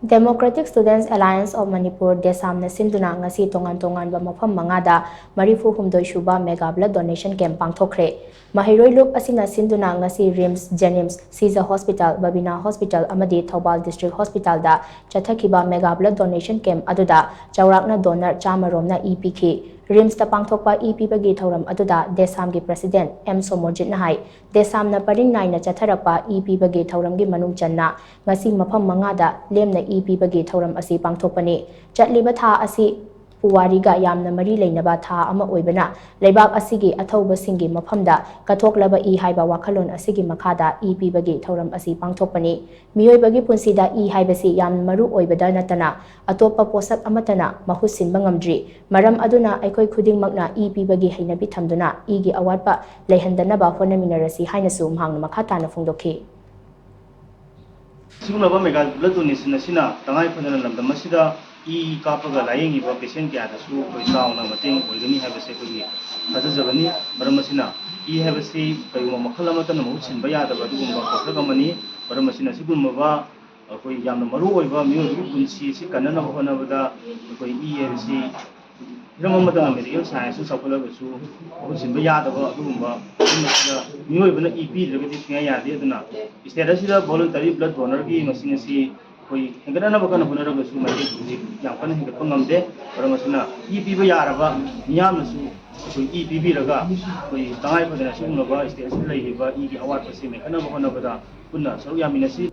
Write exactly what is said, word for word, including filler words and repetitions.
Democratic Students Alliance of Manipur, ꯗꯦꯁꯥꯝꯅ ꯁꯤꯟꯗꯨꯅ ꯉꯁꯤ ꯇꯣꯉꯥꯟ ꯇꯣꯉꯥꯟꯕ ꯃꯐꯝ ꯃꯉꯥꯗ ꯃꯔꯤꯐꯨ ꯍꯨꯝꯗꯣꯏ ꯁꯨꯕ Mega Blood Donation Camp ꯄꯥꯡꯊꯣꯛꯈ꯭ꯔꯦ꯫ ꯃꯍꯩꯔꯣꯏ ꯂꯨꯞ ꯑꯁꯤꯅ ꯁꯤꯟꯗꯨꯅ ꯉꯁꯤ ꯔꯤꯝꯁ, ꯖꯦꯅꯤꯝꯁ, ꯁꯤꯖ ꯍꯣꯁꯄꯤꯇꯥꯜ, ꯕꯕꯤꯅꯥ ꯍꯣꯁꯄꯤꯇꯥꯜ ꯑꯃꯗꯤ ꯊꯧꯕꯥꯜ ꯗꯤꯁꯇ꯭ꯔꯤꯛ ꯍꯣꯁꯄꯤꯇꯥꯜꯗ ꯆꯠꯊꯈꯤꯕ Mega Blood Donation Camp ꯑꯗꯨꯗ ꯆꯥꯎꯔꯥꯛꯅ donor ꯆꯥꯝꯃ ꯔꯣꯝꯅ ꯏ ꯄꯤꯈꯤ꯫ ꯔꯤꯝꯁꯇ ꯄꯥꯡꯊꯣꯛꯄ ꯏ ꯄꯤꯕꯒꯤ ꯊꯧꯔꯝ ꯑꯗꯨꯗ ꯗꯦꯁꯥꯝꯒꯤ President ꯑꯦꯝ ꯁꯣꯃꯣꯔꯖꯤꯠꯅ ꯍꯥꯏ, ꯗꯦꯁꯥꯝꯅ ꯄꯔꯤꯡ ꯅꯥꯏꯅ ꯆꯠꯊꯔꯛꯄ ꯏ ꯄꯤꯕꯒꯤ ꯊꯧꯔꯝꯒꯤ ꯃꯅꯨꯡ ꯆꯟꯅ ꯉꯁꯤ ꯃꯐꯝ ꯃꯉꯥꯗ ꯂꯦꯝꯅ ꯏ ꯄꯤꯕꯒꯤ ꯊꯧꯔꯝ ꯑꯁꯤ ꯄꯥꯡꯊꯣꯛꯄꯅꯤ꯫ ꯆꯠꯂꯤꯕ ꯊꯥ ꯑꯁꯤ ꯄꯨꯋꯥꯔꯤꯒ ꯌꯥꯝꯅ ꯃꯔꯤ ꯂꯩꯅꯕ ꯊꯥ ꯑꯃ ꯑꯣꯏꯕꯅ, ꯂꯩꯕꯥꯛ ꯑꯁꯤꯒꯤ ꯑꯊꯧꯕꯁꯤꯡꯒꯤ ꯃꯐꯝꯗ ꯀꯠꯊꯣꯛꯂꯕ ꯏ ꯍꯥꯏꯕ ꯋꯥꯈꯜꯂꯣꯟ ꯑꯁꯤꯒꯤ ꯃꯈꯥꯗ ꯏ ꯄꯤꯕꯒꯤ ꯊꯧꯔꯝ ꯑꯁꯤ ꯄꯥꯡꯊꯣꯛꯄꯅꯤ꯫ ꯃꯤꯑꯣꯏꯕꯒꯤ ꯄꯨꯟꯁꯤꯗ ꯏ ꯍꯥꯏꯕꯁꯤ ꯌꯥꯝꯅ ꯃꯔꯨ ꯑꯣꯏꯕꯗ ꯅꯠꯇꯅ, ꯑꯇꯣꯞꯄ ꯄꯣꯠꯁꯛ ꯑꯃꯠꯇꯅ ꯃꯍꯨꯠ ꯁꯤꯟꯕ ꯉꯝꯗ꯭ꯔꯤ꯫ ꯃꯔꯝ ꯑꯗꯨꯅ, ꯑꯩꯈꯣꯏ ꯈꯨꯗꯤꯡꯃꯛꯅ ꯏ ꯄꯤꯕꯒꯤ ꯍꯩꯅꯕꯤ ꯊꯝꯗꯨꯅ ꯏꯒꯤ ꯑꯋꯥꯠꯄ ꯂꯩꯍꯟꯗꯅꯕ ꯍꯣꯠꯅꯃꯤꯟꯅꯔꯁꯤ ꯍꯥꯏꯅꯁꯨ ꯃꯍꯥꯛꯅ ꯃꯈꯥ ꯇꯥꯅ ꯐꯣꯡꯗꯣꯛꯈꯤ꯫ ꯑꯁꯤꯒꯨꯝꯂꯕ Mega Blood Donation ꯑꯁꯤꯅ ꯇꯉꯥꯏ ꯐꯗꯅ ꯂꯝꯗꯝ ꯑꯁꯤꯗ ꯏ ꯀꯥꯞꯄꯒ ꯂꯥꯌꯦꯡꯉꯤꯕ patient ꯀꯌꯥꯗꯁꯨ ꯑꯩꯈꯣꯏ ꯆꯥꯎꯅ ꯃꯇꯦꯡ ꯑꯣꯏꯒꯅꯤ ꯍꯥꯏꯕꯁꯦ ꯑꯩꯈꯣꯏꯒꯤ ꯊꯥꯖꯖꯕꯅꯤ꯫ ꯃꯔꯝ ꯑꯁꯤꯅ ꯏ ꯍꯥꯏꯕꯁꯤ ꯀꯔꯤꯒꯨꯝꯕ ꯃꯈꯜ ꯑꯃꯠꯇꯅ ꯃꯍꯨꯠ ꯁꯤꯟꯕ ꯌꯥꯗꯕ ꯑꯗꯨꯒꯨꯝꯕ ꯄꯣꯠꯁꯛ ꯑꯃꯅꯤ꯫ ꯃꯔꯝ ꯑꯁꯤꯅ ꯑꯁꯤꯒꯨꯝꯂꯕ ꯑꯩꯈꯣꯏ ꯌꯥꯝꯅ ꯃꯔꯨ ꯑꯣꯏꯕ ꯃꯤꯑꯣꯏꯕꯒꯤ ꯄꯨꯟꯁꯤ ꯑꯁꯤ ꯀꯟꯅꯅꯕ ꯍꯣꯠꯅꯕꯗ ꯑꯩꯈꯣꯏ ꯏ ꯍꯥꯏꯕꯁꯤ ꯍꯤꯔꯝ ꯑꯃꯗ medical science ꯆꯥꯎꯈꯠꯂꯒꯁꯨ ꯃꯍꯨꯠ ꯁꯤꯟꯕ ꯌꯥꯗꯕ ꯑꯗꯨꯒꯨꯝꯕ ꯃꯐꯝ ꯑꯁꯤꯗ ꯃꯤꯑꯣꯏꯕꯅ ꯏ ꯄꯤꯗ꯭ꯔꯒꯗꯤ ꯁꯨꯡꯌꯥ ꯌꯥꯗꯦ꯫ ꯑꯗꯨꯅ state ꯑꯁꯤꯗ voluntary blood donorꯒꯤ ꯃꯁꯤꯡ ꯑꯁꯤ ꯑꯩꯈꯣꯏ ꯍꯦꯟꯒꯠꯅꯅꯕ ꯀꯟꯅ ꯍꯣꯠꯅꯔꯒꯁꯨ ꯃꯇꯦꯡ ꯍꯧꯖꯤꯛ ꯌꯥꯝ ꯀꯟꯅ ꯍꯦꯟꯒꯠꯄ ꯉꯝꯗꯦ꯫ ꯃꯔꯝ ꯑꯁꯤꯅ ꯏ ꯄꯤꯕ ꯌꯥꯔꯕ ꯃꯤꯌꯥꯝꯅꯁꯨ ꯑꯩꯈꯣꯏ ꯏ ꯄꯤꯕꯤꯔꯒ ꯑꯩꯈꯣꯏ ꯇꯉꯥꯏ ꯐꯗꯅ ꯁꯤꯒꯨꯝꯂꯕ state ꯑꯁꯤꯗ ꯂꯩꯔꯤꯕ ꯏꯒꯤ ꯑꯋꯥꯠꯄꯁꯤ ꯃꯦꯟꯈꯠꯅꯕ ꯍꯣꯠꯅꯕꯗ ꯄꯨꯟꯅ ꯁꯔꯨꯛ ꯌꯥꯃꯤꯟꯅꯁꯤ꯫